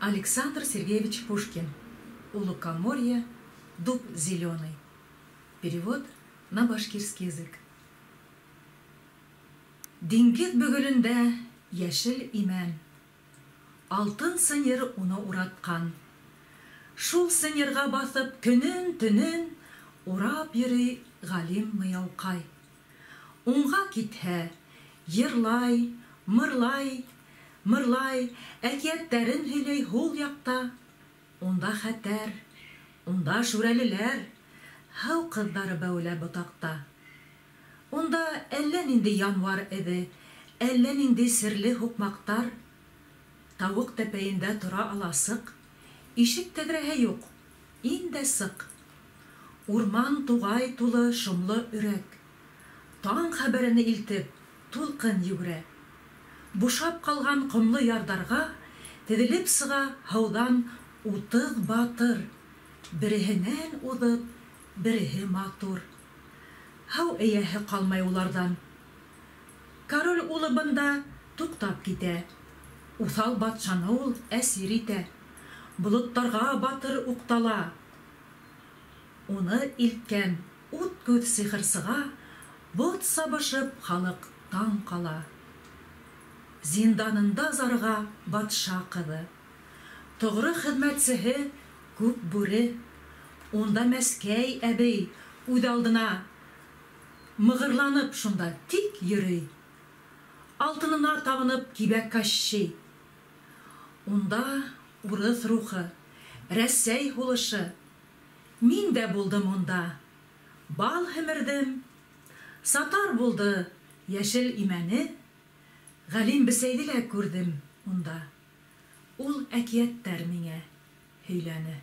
Александр Сергеевич Пушкин. У лукоморья дуб зеленый. Перевод на башкирский язык. Диңгеҙ бөгөлөндә йәшел имән. Алтын сынйыр уны уратҡан. Шул сынйырға баҫып көнөн-төнөн урап йөрөй Ғалим Мыяуҡай. Уңға китһә, йырлай, мырлай, мырлай, әкиәттәрен һөйләй һул яҡта. Унда хәтәр, унда шүрәлеләр, һыу ҡыҙҙары бәүелә ботаҡта. Унда әллә ниндәй януар эҙе, әллә ниндәй серле һуҡмаҡтар. Тауыҡ тәпәйендә тора аласыҡ, ишек тәҙрәһе юҡ, ин дә сыҡ. Урман туғай тулы шомло өрәк. Таң хәбәрен илтеп, тулҡын йүгерә. Бушап ҡалған ҡомло ярҙарға теҙелеп сыға һыуҙан 30 батыр. Береһенән уҙып, береһе матур. Һыу эйәһе ҡалмай уларҙан. Король улы бында туҡтап китә. Уҫал батшаны ул әсир итә. Болоттарға батыр уҡтала. Уны илткән ут күҙ сихырсыға бот сабышып халыҡ таң ҡала. Зинданында зарыға батша ҡыҙы. Тоғро хеҙмәтсеһе күк бүре. Унда Мәскәй әбей үҙ алдына мығырланып шунда тик йөрөй. Алтынына табынып кибә Кащей. Унда урыҫ рухы, Рәсәй һулышы. Мин дә булдым унда. Бал һемерҙем. Сатар булды йәшел имәне. Ғәлим бесәйҙе лә күрҙем унда. Ул әкиәттәр миңә һөйләне.